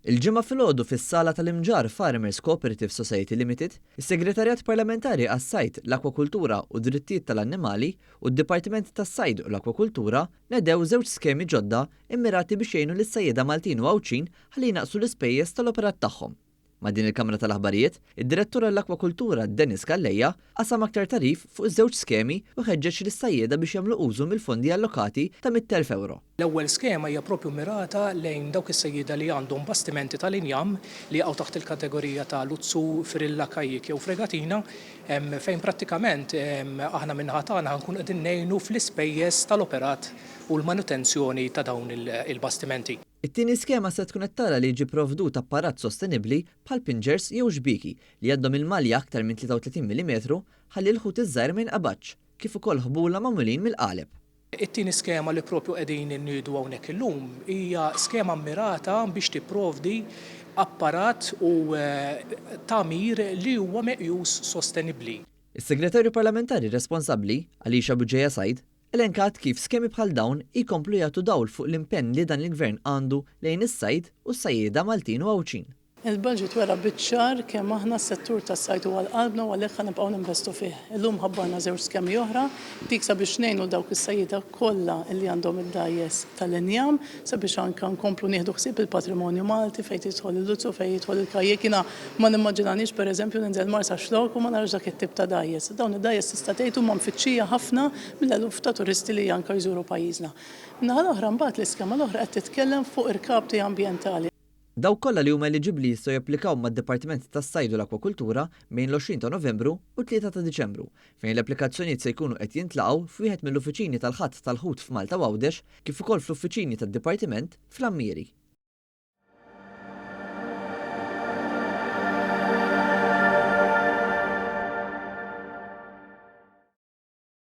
Il-Ġimgħa filgħodu fis-sala tal-Imġarr Farmers Cooperative Society Limited, is-Segretarjat Parlamentari għas-Sajd, l-Akwakultura u d-Drittijiet tal-Annimali u d-Dipartiment tas-Sajd u l-Akwakultura nedew żewġ skemi ġodda mmirati biex jgħinu lis-sajjieda Maltin u Għawdxin ħalli jnaqqsu l-ispejjeż tal-operat tagħhom. Ma' din il-Kamra tal-Aħbarijiet, id-Direttur għall-Akwakultura Dennis Calleja qasam aktar tagħrif fuq iż-żewġ skemi u ħeġġeġ lis-sajjieda biex jagħmlu użu mill-fondi allokati ta' 100,000 ewro. L-ewwel skema hija proprju mmirata lejn dawk is-sajjieda li għandhom bastimenti tal-injam li jaqgħu taħt il-kategorija ta' luzzu, frilla, kajjik jew fregatina, fejn prattikament aħna min-naħa tagħna ħa nkunu qegħdin ngħinu fl-ispejjeż tal-operat u l-manutenzjoni ta' dawn il-bastimenti. It-tieni skema se tkun qed tara li jiġi pprovdut apparat sostenibbli bħal pinġers jew xbieki li għandhom il-malja aktar minn 33 millimetru ħalli l-ħut iż-żgħir ma jinqabadx, kif ukoll ħbula magħmulin mill-qaleb. It-tieni skema li propju qegħdin inniedu hawnhekk illum hija skema mmirata biex tipprovdi apparat u tagħmir li huwa meqjus sostenibbli. Is-Segretarju Parlamentari responsabbli, Alicia Bugeja Said, Elenkat kif skemi bħal dawn jkomplu jagħtu dawl fuq l-impenn li dan il-Gvern għandu lejn is-sajd u s-sajjieda Maltin u Għawdxin. Il-budget wera biċ-ċar kemm aħna s-settur tas-sajd huwa għal qalbna u għalhekk ħa nibqgħu ninvestu fih. Illum ħabbarna żewġ skemi oħra, dik sabiex ngħinu 'l dawk is-sajjieda kollha li għandhom id-dgħajjes tal-injam sabiex anke nkomplu nieħdu ħsieb il-patrimonju Malti fejn jidħol il-luzzu, fejn jidħol il-kajjek. Jiena ma nimmaġinanix pereżempju ninżel Marsaxlokk u ma narax dak it-tip ta' dgħajjes. Dawn id-dgħajjes tista' tgħid huma mfittxija ħafna mill-eluf ta' turisti li anke jżuru pajjiżna. Min-naħa l-oħra mbagħad l-iskema l-oħra qed titkellem fuq irkapti ambjentali. Dawk kollha li huma eliġibbli jistgħu japplikaw mad-Dipartiment tas-Sajd u l-Akwakultura bejn l-20 ta' Novembru u t-Tlieta ta' Diċembru, fejn l-applikazzjonijiet se jkunu qed jintlaqgħu f'wieħed mill-uffiċini tal-ħatt tal-ħut f'Malta u Għawdex kif ukoll fl-uffiċini tad-Dipartiment fl-Għammieri.